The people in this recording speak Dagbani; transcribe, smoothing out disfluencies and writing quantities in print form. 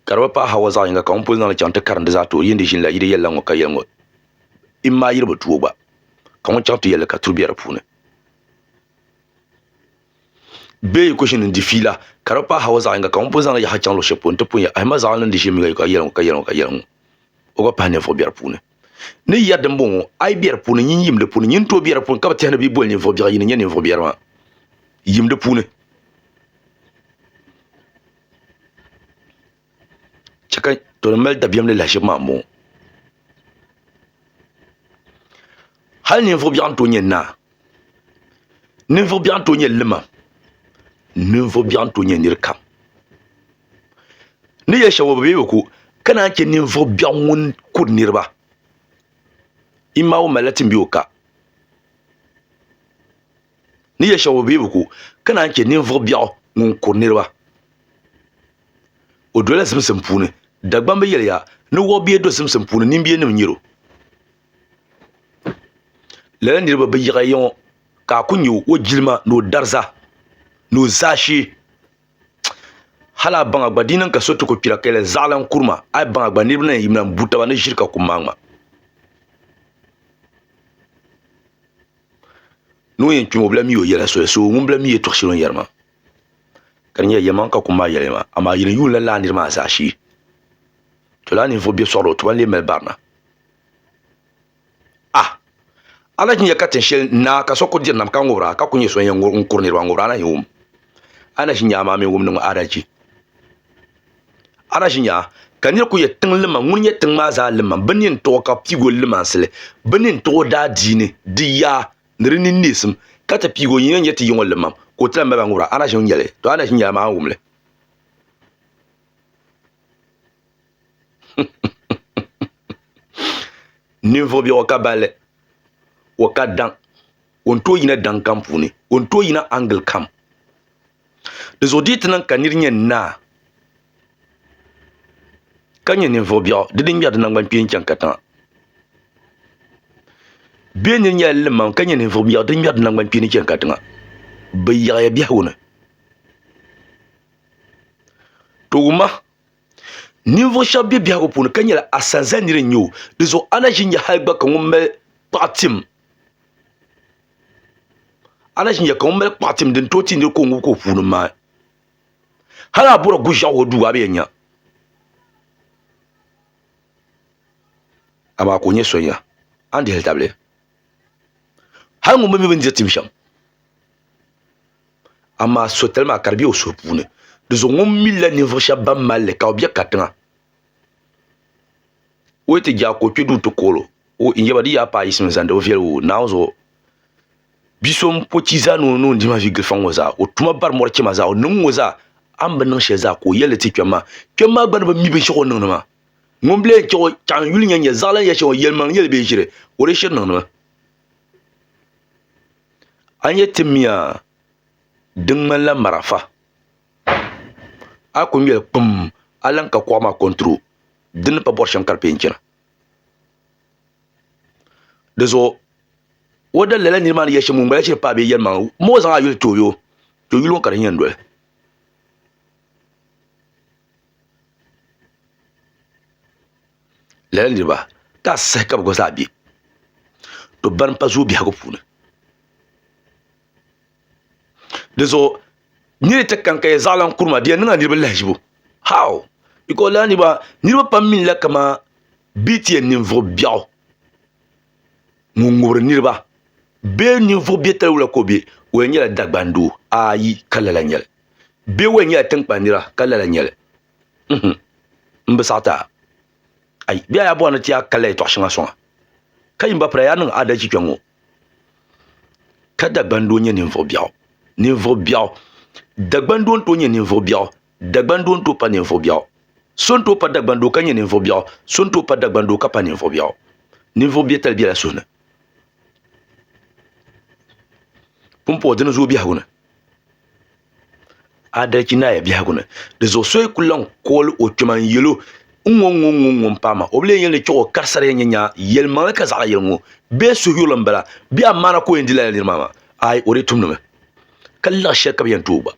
Ka di bi paai hawa zaɣ yinga ka ŋun pun zaŋli chaŋ ti karindi zaa ti o yi ni ʒinila yi di yɛlila ŋɔ ka yɛli ŋɔ imma yiri bi tu o gba ka ŋun chaŋ ti yɛlli ka turi be di puuni. Bee yi ku ʒini n-di fiila ka di bi paai hawa zaɣ yinga ka ŋun pun zaŋli yaɣi chaŋ luɣ shɛli polo nti pun yɛli ahima zaɣ ni di ʒimi ka yɛli ŋɔ ka yɛli ŋɔ ka yɛli ŋɔ o gba pahi ninvuɣ biɛri puuni. Ni yɛri dimbɔŋɔ a yi be di puuni nyin yim di puuni nyin tooi be di puuni ka bi tɛhi ni bɛ yi boli ninvuɣ biɛɣu yi ni nyɛ ninvuɣ biɛri maa yim di puuni. Chɛ ka to ni mali dabiɛm ni lahiʒibu maa m-bɔŋɔ. Hali ninvuɣ biɛɣu n-tooi nyɛ naa, ninvuɣ biɛɣu n-tooi nyɛ limam, ninvuɣ biɛɣu n-tooi nyɛ nir kam. Ni yɛli shɛm ŋɔ bi bee bi ku, ka naan chɛ ninvuɣ biɛɣu ŋun kuri niriba. Imawu malila tim bee o ka. Ni yɛli shɛm o bee bi ku, ka naan chɛ ninvuɣ biɛɣu ŋun kuri niriba. O dola zimsim puuni. Dagbamba yɛliya ni wɔbia do zimsim puuni nimbiɛnim n-nyɛr o. Lala niriba bi yiɣi ya ŋɔ ka a ku nya o jilima ni o dariza ni o zaashee. Hal a baŋ a gba di niŋ ka so ti ku kpira ka yɛli zaɣilan kuri ma, a yi baŋ a gba niriba na yɛn yimina m-bu taba ni ʒiri ka kum maa ŋma. Ni o yɛn kpimi o bi lahi mi o yɛla soli, so ŋun bi lahi mi yɛtɔɣ shɛli o ni yɛri maa. Ka di nyɛla yɛlimaŋli ka kum maa yɛli maa, amaa yi ni yuuni la lala niri maa zaashee. To lala ninvuɣ biɛ sɔɣiri o tuba n-lee mali barina. A! A na ʒi nya ka tin shɛli naa ka so ku diri nam ka ŋubira ka ku nyɛ so n-yɛn n-kuri niriba ŋubira a na ʒi wum. A na ʒi nya amaa mi wum ni ŋɔ adachi. A na ʒi nya ka nir ku yɛ tiŋ limam ŋuni nyɛ tiŋ maa zaa limam bɛ ni yɛn tuɣi ka piigi o limansili bɛ ni yɛn tuɣi o daadiini di yaa ni di ninneesim ka ti piigi o nyina nyɛ ti yiŋɔ limam ka o ti lahi mali ba ŋubira a na ʒi nya li to a na ʒi nya amaa a ni wum li. Ninvuɣ biɛɣu ka balli, o ka daŋ, o ni tooi yina daŋ kam puuni, o ni tooi yina angili kam. Di zuɣu di yi ti niŋ ka nir nyɛ naa ka nyɛ ninvuɣ biɛɣu, di di ŋmɛri di naŋgbankpeeni chaŋ katiŋa. Bee nir nyɛla limam ka nyɛ ninvuɣ biɛɣu, di ŋmɛri di naŋgbankpeeni chaŋ katiŋa. Bɛ yaɣiya biɛhigu ni. To wumma, ninvuɣ shɛb be biɛhigu puuni ka nyɛla asanza nir n-nyɛ o, di zuɣu a na ʒi nya hal gba ka ŋun mali kpaɣ tim A na ʒi nya ka ŋun mali kpaɣ tim din tooi ti nir ka o ŋubi ka o puuni maai. Hal a bɔri guʒiɛɣu o duu a bi yɛn nya. Amaa ka o nyɛ sonya, a ni dihili tabili. Hal ŋun bi mi bɛ ni diri tim shɛm. Amaa sotali maa ka di be o suhu puuni. Di zuɣu ŋun milila ninvuɣ shɛb bɛn mal li ka bɛ be katiŋa. O yi ti jaai ka o kpe duu ti kool o, o n yaba di yaa paai yiɣisimi n-zani di bi viɛli o Naawuni zuɣu. Bi so m-po chi zaa ni o ni o dima vi gili faŋ ŋɔ zaa, o tuma bari mɔri chema zaa, o niŋ ŋɔ zaa, a ni bi niŋ shɛli zaa ka o yɛli li ti kpɛm maa. Kpɛm maa gba ni bi mi binshɛɣu o ni niŋdi maa. Ŋun bi lee chɛ o chaɣ n yuli nya nya zaɣila n yɛli shɛm ŋɔ, yɛlimaŋli nyɛli bee ʒiri, o di shiri niŋdimi. A ni yɛli ti miya din ŋmanila marafa, a ku ŋmɛli kpum, a lan ka kuɣa maa kɔntiro di ni pa bɔri shɛm ka di peen chana. Di zuɣu o da lala niri maa ni yɛli shɛm ŋun gba lahi shiri paai bee yɛlimaŋli ma o zaŋ a yuli ti o yoo, to yuli ŋɔ ka di yɛn doli. Lala niriba ka a sahi ka bɛ gba zaa be to bani pa zooi biɛhigu puuni. Di zuɣu niri ti kan ka yɛ zaɣilan kuri maa di yɛn niŋla niriba lahiʒibu. How? Because lala niriba niriba pam minila kaman bɛ yi ti yɛn ninvuɣ biɛɣu ŋun ŋubiri niriba bee ninvuɣ biɛtali wula ka o be o yɛn nyɛla Dagbaŋ doo ayi ka lala nyɛli bee o yɛn nyɛla tiŋkpaŋ nira ka lala nyɛli. Unhun m bi saɣi ti a. Ayi bee a yaa bɔri ni ti yaa kali yɛtɔɣ shɛŋa sɔŋ a ka yi ba pira yaa niŋ adachi kpɛŋ ŋɔ. Ka Dagbandoo nyɛ ninvuɣ biɛɣu. Ninvuɣ biɛɣu. Dagbandoo n-tooi nyɛ ninvuɣ biɛɣu. Dagbandoo n-tooi pa ninvuɣ biɛɣu. So n-tooi pa Dagbandoo ka nyɛ ninvuɣ biɛɣu. So n-tooi pa Dagbandoo ka pa ninvuɣ biɛɣu. Ninvuɣ biɛtali bela suhu ni. Pumpɔŋɔ dini zooi biɛhigu ni. Adalichi naaya biɛhigu ni. Di zuɣu so yi ku lan kooli o kpɛma n-yɛl o, N ŋɔ ŋ-ŋɔ ŋ-ŋɔ ŋ-ŋɔ m-paai ma. O bi lee yɛli ni chɛ o kari sariya nya nya yɛlimaŋli ka zaɣila yɛli ŋ-ŋɔ bee suhuyurili m-bala bee amaana ka o yɛn di lala niri maa maa? Aai, o dii tumdimi. Ka laɣ shɛli ka bɛ yɛn ti o gba.